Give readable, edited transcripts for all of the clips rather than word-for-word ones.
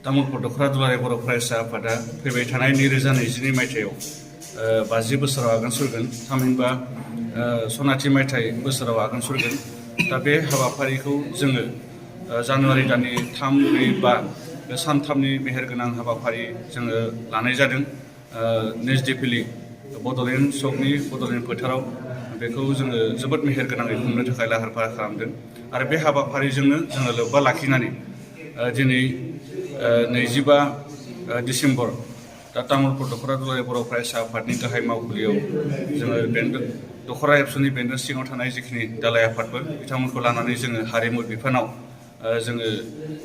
तामुलपुर दख'रा दुलाराय बर' फरायसा आफादा फैबाय थानाय 2022 मायथाइयाव 50 बोसोराव आगान सुरगोन थामहिनबा सनाथि मायथाइ बोसोराव आगान सुरगोन। दा बे हाबाफारिखौ जोङो जानुवारि दाननि 3, 4, 5 बे सानथामनि मेहेरगोनां हाबाफारि जोङो लानाय जादों। निजदिफिलि बड'लेण्ड सकनि बड'लेण्ड फोथाराव बेखौ जोङो जोबोद मेहेरगोनाङै खुंनो थाखाय लाहार फाहार खालामदों आरो बे हाबाफारिजोंनो जोङो लोब्बा लाखिनानै दिनै 25 डिसेम्बर दा तामुलपुर दख'रा दुलाराय बर' फरायसा आफादनि गाहाय मावखुलियाव जोङो दख'रा एबसुनि बेन्दों सिङाव थानाय जिखिनि दालाय आफादफोर बिथांमोनखौ लानानै जोङो हारिमु बिफानाव जोङो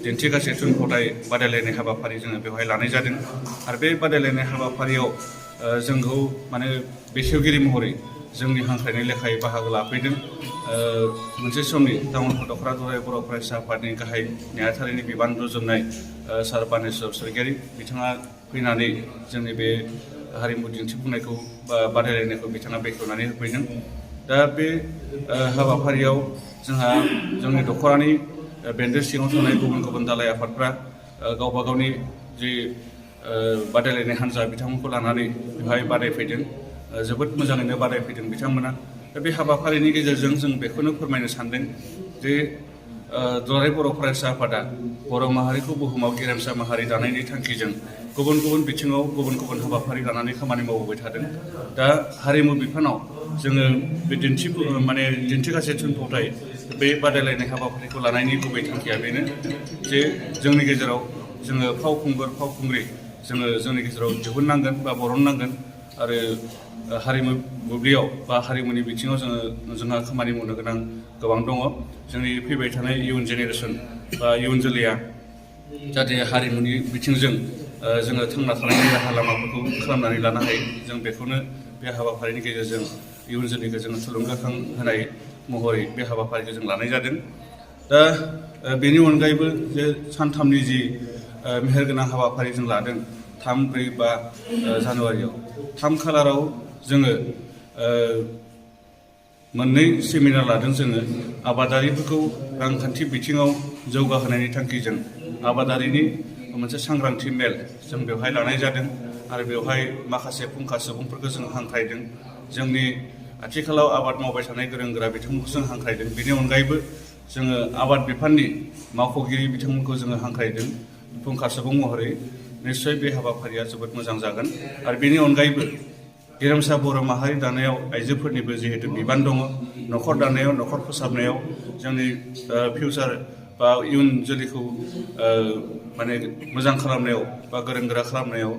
दिन्थिगासे थुनफावथाय बादायलायनाय हाबाफारि जोङो बेवहाय लानाय जादों आरो बे बादायलायनाय हाबाफारियाव जोंखौ माने बेखेवगिरि महरै जोंनि हांख्रायनाय लेखायै बाहागो लाफैदों मोनसे समनि तामुलपुर दख'रा दुलाराय बर' फरायसा आफादनि गाहाय नेहाथारिनि बिबान रुजुननाय सार बानेस्वर स्वर्गियारि बिथाङा फैनानै जोंनि बे हारिमु दिन्थिफुंनायखौ बा बादायलायनायखौ बिथाङा बेखेवनानै होफैदों। दा बे हाबाफारियाव जोंहा जोंनि दख'रानि बेन्दों सिङाव थानाय गुबुन गुबुन दालाय आफादफ्रा गावबा गावनि जि बादायलायनाय हान्जा बिथांमोनखौ लानानै बेवहाय बादायफैदों। जोबोद मोजाङैनो बादायफैदों बिथांमोना। दा बे हाबाफारिनि गेजेरजों जों बेखौनो फोरमायनो सानदों जे दुलाराय बर' फरायसा आफादा बर' माहारिखौ बुहुमाव गेरेमसा माहारि दानायनि थांखिजों गुबुन गुबुन बिथिङाव गुबुन गुबुन हाबाफारि लानानै खामानि मावबोबाय थादों। दा हारिमु बिफानाव जोङो बे दिन्थिगासे थुनफावथाय बे बादायलायनाय हाबाफारिखौ लानायनि गुबै थांखिया बेनो जे जोंनि गेजेराव जोङो फावखुंग्रि जोङो जोंनि गेजेराव दिहुननांगोन बा बरननांगोन आरो हारिमु बुब्लियाव बा हारिमुनि बिथिङाव जोंहा खामानि मावनो गोनां गोबां दङ। जोंनि फैबाय थानाय इयुन जेनेरेसन बा इयुन जोलैया जाहाथे हारिमुनि बिथिंजों जोङो थांना थानायनि राहा लामाफोरखौ खालामनानै लानो हायो। जों बेखौनो बे हाबाफारिनि गेजेरजों इयुन जोलैखौ जोङो थुलुंगाखां होनाय महरै बे हाबाफारिखौ जों लानाय जादों। दा बेनि अनगायैबो जे सानथामनि जि मेहेरगोनां हाबाफारि जों लादों 3, 4, 5 जानुवारियाव 3 खालाराव जोङो मोननै सेमिनार लादों। जोङो आबादारिफोरखौ रांखान्थि बिथिङाव जौगाहोनायनि थांखिजों आबादारिनि मोनसे सांग्रांथि मेल जों बेवहाय लानाय जादों आरो बेवहाय माखासे फुंखा सुबुंफोरखौ जों हांख्रायदों। जोंनि आथिखालाव आबाद मावबाय थानाय गोरों गोरा बिथांमोनखौ जों हांख्रायदों। बेनि अनगायैबो जोङो आबाद बिफाननि मावख'गिरि बिथांमोनखौ जोङो हांख्रायदों फुंखा सुबुं महरै। निस्सय बे हाबाफारिया जोबोद मोजां जागोन आरो बेनि अनगायैबो गेरेमसा बर' माहारि दानायाव आइजोफोरनिबो जिहेतु बिबान दङ, न'खर दानायाव न'खर फोसाबनायाव जोंनि फिउचार बा इयुन जोलैखौ मोजां खालामनायाव बा गोरों गोरा खालामनायाव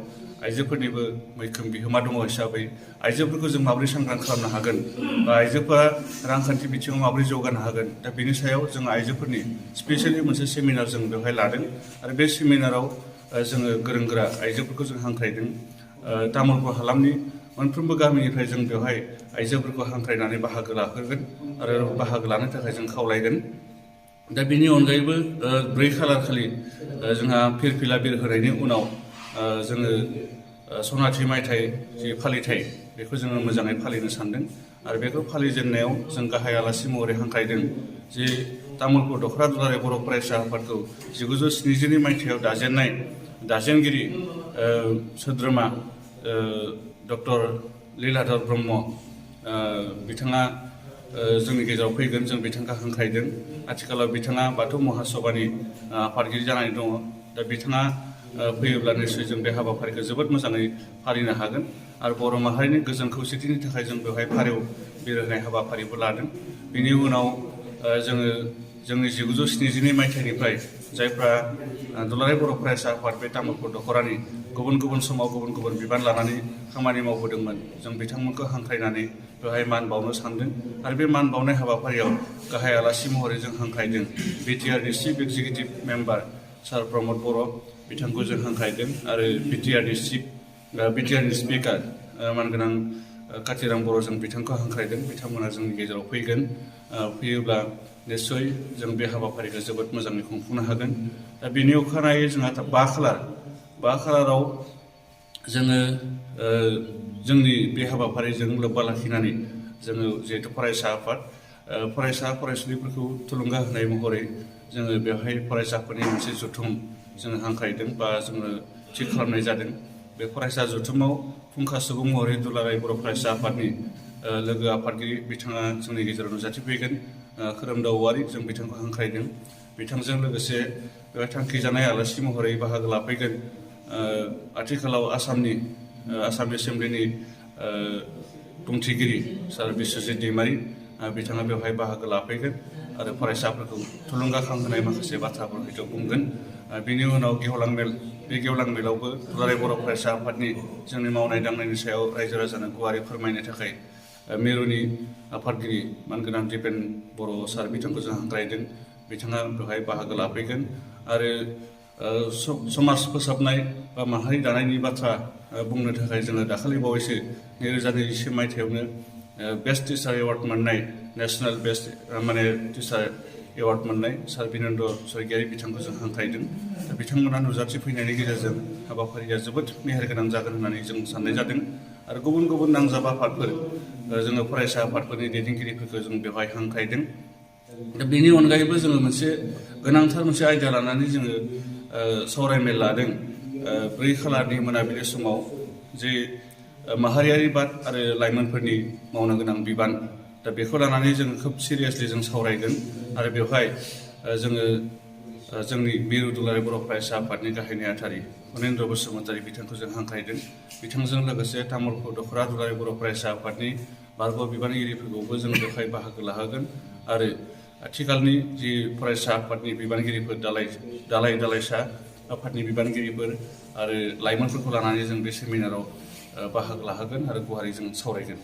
आइजोफोरनिबो मैखोम बिहोमा दङ हिसाबै आइजोफोरखौ जों माबोरै सांग्रां खालामनो हागोन बा आइजोफोरा रांखान्थि बिथिङाव माबोरै जौगानो हागोन, दा बेनि सायाव जों आइजोफोरनि स्पेसियेलि मोनसे सेमिनार जों बेवहाय लादों आरो बे सेमिनाराव जोङो गोरों गोरा आइजोफोरखौ जों हांख्रायदों। तामुलपुर हालामनि मोनफ्रोमबो गामिनिफ्राय जों बेवहाय आइजोफोरखौ हांख्रायनानै बाहागो लाहोगोन आरो बाहागो लानो थाखाय जों खावलायगोन। दा बेनि अनगायैबो 4 खालार खालि जोंहा फिरफिला बिर होनायनि उनाव जोङो सनाथि मायथाइ जि फालिथाय बेखौ जोङो मोजाङै फालिनो सानदों आरो बेखौ फालिजेननायाव जों गाहाय आलासि महरै हांख्रायदों जे तामुलपुर दख'रा दुलाराय बर' फरायसा आफादखौ 1970 मायथाइयाव दाजेननाय दाजेनगिरि सोद्रोमा डक्टर लीलाधर ब्रह्म बिथाङा जोंनि गेजेराव फैगोन। जों बिथांखौ हांख्रायदों। आथिखालाव बिथाङा बाथौ महासभानि आफादगिरि जानानै दङ। दा बिथाङा फैयोब्ला निस्सय जों बे हाबाफारिखौ जोबोद मोजाङै फालिनो हागोन आरो बर' माहारिनि गोजोन खौसेथिनि थाखाय जों बेवहाय फारौ बिरहोनाय हाबाफारिबो लादों। बेनि उनाव जोङो जोंनि 1970 मायथाइनिफ्राय जायफ्रा दुलाराय बर' फरायसा आफाद बे तामुलपुर दख'रानि गुबुन गुबुन समाव गुबुन गुबुन बिबान लानानै खामानि मावबोदोंमोन, जों बिथांमोनखौ हांख्रायनानै बेवहाय मान बावनो सानदों आरो बे मान बावनाय हाबाफारियाव गाहाय आलासि महरै जों हांख्रायदों बिटिआरनि चिफ एक्जिकिउटिभ मेम्बार सार प्रमद बर' बिथांखौ जों हांख्रायदों आरो बिटिआरनि स्पिकार मानगोनां काथिराम बर' जों बिथांखौ हांख्रायदों। बिथांमोना जोंनि गेजेराव फैगोन। फैयोब्ला निस्सय जों बे हाबाफारिखौ जोबोद मोजाङै खुंफुंनो हागोन। दा बेनि अखानायै जोंहा 5 खालाराव जोङो जोंनि बे हाबाफारिजों लोब्बा लाखिनानै जोङो जिहेतु फरायसा आफाद फरायसा फरायसुलिफोरखौ थुलुंगा होनाय महरै जोङो बेवहाय फरायसाफोरनि मोनसे जथुम जोङो हांख्रायदों बा जोङो थि खालामनाय जादों। बे फरायसा जथुमाव फुंखा सुबुं महरै दुलाराय बर' फरायसा आफादनि लोगो आफादगिरि बिथाङा जोंनि गेजेराव नुजाथिफैगोन। खोरोमदाव औवारि, जों बिथांखौ हांख्रायदों। बिथांजों लोगोसे बेवहाय थांखि जानाय आलासि महरै बाहागो लाफैगोन आथिखालाव आसाम एसेम्ब्लिनि बुंथिगिरि सार बिस्वजित दैमारि, बिथाङा बेवहाय बाहागो लाफैगोन आरो फरायसाफोरखौ थुलुंगाखांहोनाय माखासे बाथ्राफोर हयथ' बुंगोन। बिनि उनाव गेवलां मेल, बे गेवलां मेलावबो दुलाराय बर' फरायसा आफादनि जोंनि मावनाय दांनायनि सायाव रायजो राजानो गुवारै फोरमायनो थाखाय मिरुनि आफादगिरि मानगोनां दिपेन बर' सार बिथांखौ जों हांख्रायदों। बिथाङा बेवहाय बाहागो लाफैगोन आरो समाज फोसाबनाय बा माहारि दानायनि बाथ्रा बुंनो थाखाय जोङो दाखालि बावैसो 2021 मायथाइयावनो बेस्ट टिचार एवार्ड मोननाय, नेसनेल बेस्ट टिचार एवार्ड मोननाय सार बिनेन्द्र स्वरगियारि बिथांखौ जों हांख्रायदों। दा बिथांमोना नुजाथिफैनायनि गेजेरजों हाबाफारिया जोबोद मेहेरगोनां जागोन होननानै जों साननाय जादों। आरो गुबुन गुबुन नांजाब आफादफोर, जोङो फरायसा आफादफोरनि दैदेनगिरिफोरखौ जों बेवहाय हांख्रायदों। दा बेनि अनगायैबो जोङो गोनांथार मोनसे आयदा लानानै जोङो सावरायमेल लादों 4 खालारनि मोनाबिलि समाव, जे माहारियारि बाद आरो लाइमोनफोरनि मावनो गोनां बिबान। दा बेखौ लानानै जों खोब सिरियासलि जों सावरायगोन आरो बेवहाय जोङो जोंनि मिरु दुलाराय बर' फरायसा आफादनि गाहाय नेहाथारि फनेन्द्र बसुमतारी बिथांखौ जों हांख्रायदों। बिथांजों लोगोसे तामुलपुर दख'रा दुलाराय बर' फरायसा आफादनि बारग' बिबानगिरिफोरखौबो जों बेवहाय बाहागो लाहोगोन आरो आथिखालनि जि फरायसा आफादनि बिबानगिरिफोर, दालाइसा आफादनि बिबानगिरिफोर आरो लाइमोनफोरखौ लानानै जों बे सेमिनाराव बाहागो लाहोगोन आरो गुवारै जों सावरायगोन।